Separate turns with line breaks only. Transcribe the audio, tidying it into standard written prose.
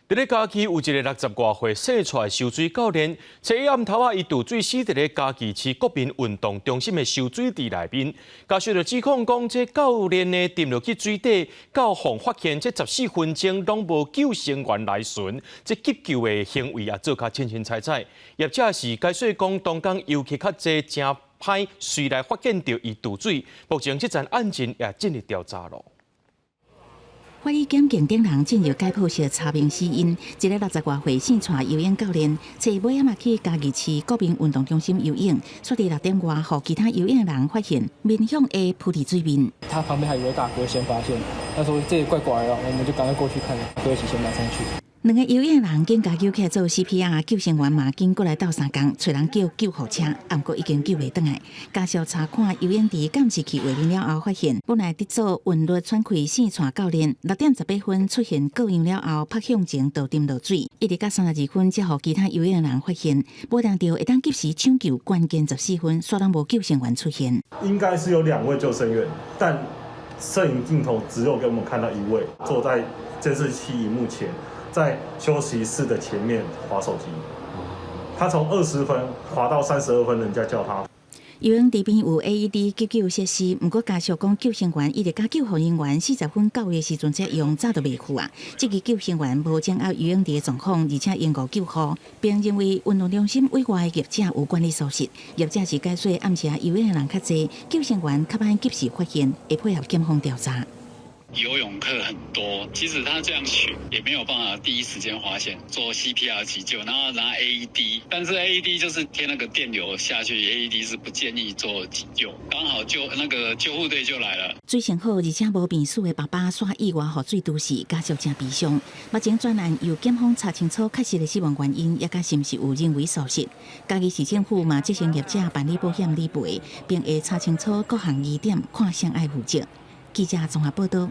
佇咧嘉義有一个60外歲姓蔡的游水教練，初一暗頭仔，伊墜水死佇咧嘉義市國民運動中心的游水池內面。家屬就指控講，這教練呢沉落去水底，到予發現這14分鐘攏無救生員來巡，這急救的行為也做較凊凊彩彩。業者是解說講，當工遊客較濟，誠歹隨來發現著伊墜水。目前這樁案件也進入調查咯。
法醫鑑定等人進入解剖室查明死因，一個60外歲姓蔡游泳教練，初一尾仔嘛去嘉義市國民運動中心游泳，煞佇6點外，予其他游泳人發現面向下浮佇水面。
他旁邊還有一位大哥先發現，他說這個怪怪的，我們就趕快過去看，哥一起先馬上去。
兩个游泳人緊共救起來做 CPR，救生員嘛緊過來鬥相共，揣人叫救護車，毋過已經救袂轉來。家屬查看游泳池監視器畫面了後，發現本來佇做韻律喘氣姓蔡教練，6點18分出現過樣了後，拍向前就沉落水，一直到32分才予其他游泳人發現，無料著會當及時搶救關鍵十四分，煞攏無救生員出現。
應該是有兩位救生員，但攝影鏡頭只有給我們看到一位坐在監視器螢幕前，在休息室的前面滑手機，他從20分滑到32分，人家叫他。
游泳池邊有 AED 急救設施，毋過家屬講救生員一直佮救護人員40分到的時陣才用，早就袂赴啊。這個救生員無掌握游泳池的狀況，而且延誤救護，並認為運動中心委外業者有管理疏失。業者是解說暗時游泳的人較濟，救生員較歹及時發現，會配合檢方調查。
游泳客很多，即使他這樣巡，也沒有辦法第一時間發現做 CPR 急救，然後拿 AED，但是 AED 就是貼那個電流下去，AED 是不建議做急救。剛好就那個救護隊就來了。
水性好而且無病史的爸爸，煞意外予水揬死，家屬誠悲傷。目前專案由檢方查清楚確實的死亡原因，也佮是毋是有人為疏失。嘉義市政府嘛責成業者辦理保險理賠，並會查清楚各項疑點，看誰愛負責。記者綜合報道。